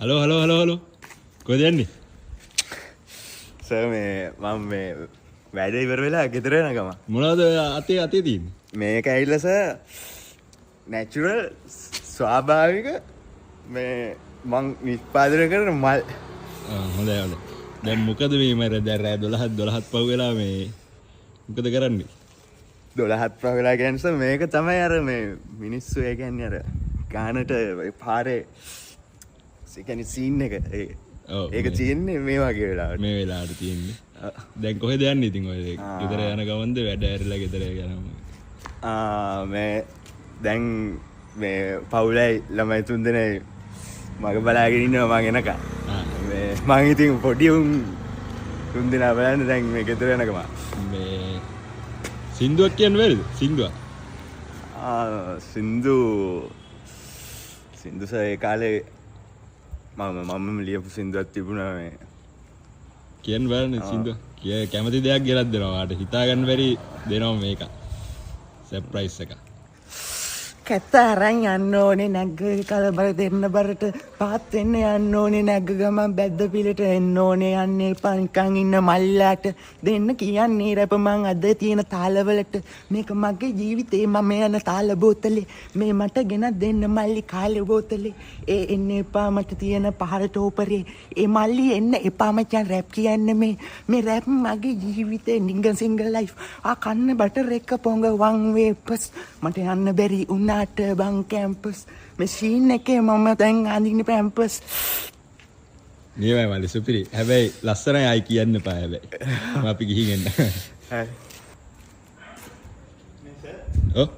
Hello hello hello hello, කොහෙද යන්නේ? Sir, මේ මම මේ වැඩ ඉවර වෙලා ගෙදර යන ගමන්. මොනවද ඔය අතේ අතේ තියෙන්නේ? මේක ඇවිල්ලා සර් නැචරල්, ස්වාභාවික මේ මං නිෂ්පාදනය කරන මල්. ආ, හොඳයි හොඳයි. දැන් මොකද මේ මර දැන් රෑ 12 12ත් පහු වෙලා මේ මොකද කරන්නේ? 12ත් පහ වෙලා කියන්නේ සර්, මේක තමයි අර මේ මිනිස්සු, ඒ කියන්නේ අර ගානට පාරේ, ඒ කියන්නේ සීන් එක ඒ ඒක තියෙන්නේ මේ වගේ වෙලාවට. මේ වෙලාවට තියෙන්නේ. දැන් කොහෙද යන්නේ ඉතින් ඔය ගෙදර යන ගමන්ද, වැඩ ඇරලා ගෙදර යනම? ආ, මේ දැන් මේ පවුලයි ළමයි තුන් දෙනයි මග බලාගෙන ඉන්නවා මං එනකන්. මේ මං ඉතින් පොඩි උන් තුන් දෙනා බලන්න දැන් මේ ගෙදර යන ගමන්. මේ සින්දුවක් කියන්න බැරිද? සින්දුවක්. ආ, සින්දු සින්දු සර්, ඒ කාලේ මම මමම ලියපු සින්දුවක් තිබුණා මේ. කියන්න බලන්න සින්දුව. කිය, කැමති දෙයක් ගෙනත් දෙනවා. ඔයාට හිතා ගන්න බැරි දෙනවා මේක. සර්ප්‍රයිස් එකක්. කැත අරන් යන්න ඕනේ නැග්ග, කලබල දෙන්න බරට පාත් වෙන්න යන්න ඕනේ නැග්ග ගමන් බැද්ද පිළට එන්න ඕනේ. යන්න එපා නිකන් ඉන්න, මල්ලාට දෙන්න කියන්නේ රැප මං අද තියෙන තාලවලට. මේක මගේ ජීවිතේ මම යන තාල බෝතලේ. මේ මට ගෙනත් දෙන්න මල්ලි කාලේ බෝතලේ. ඒ එන්න එපා මට තියෙන පහරට ඕපරේ. ඒ මල්ලි එන්න එපා මචං රැප් කියන්න. මේ මේ රැප් මගේ ජීවිතේ නිග සිංගල් ලයිෆ්. ආ, කන්න බටර් එක පොඟ වන් වේපස්. මට යන්න බැරි උනාට බං කැම්පස්. මේ සීන් එකේ මම දැන් අඳින්නේ පැම්පස්. නියමයි මල්ලි, සුපිරි. හැබැයි ලස්සනයි, ආයි කියන්න එපා හැබැයි. මම අපි ගිහින් එන්න. හරි. ඔව්.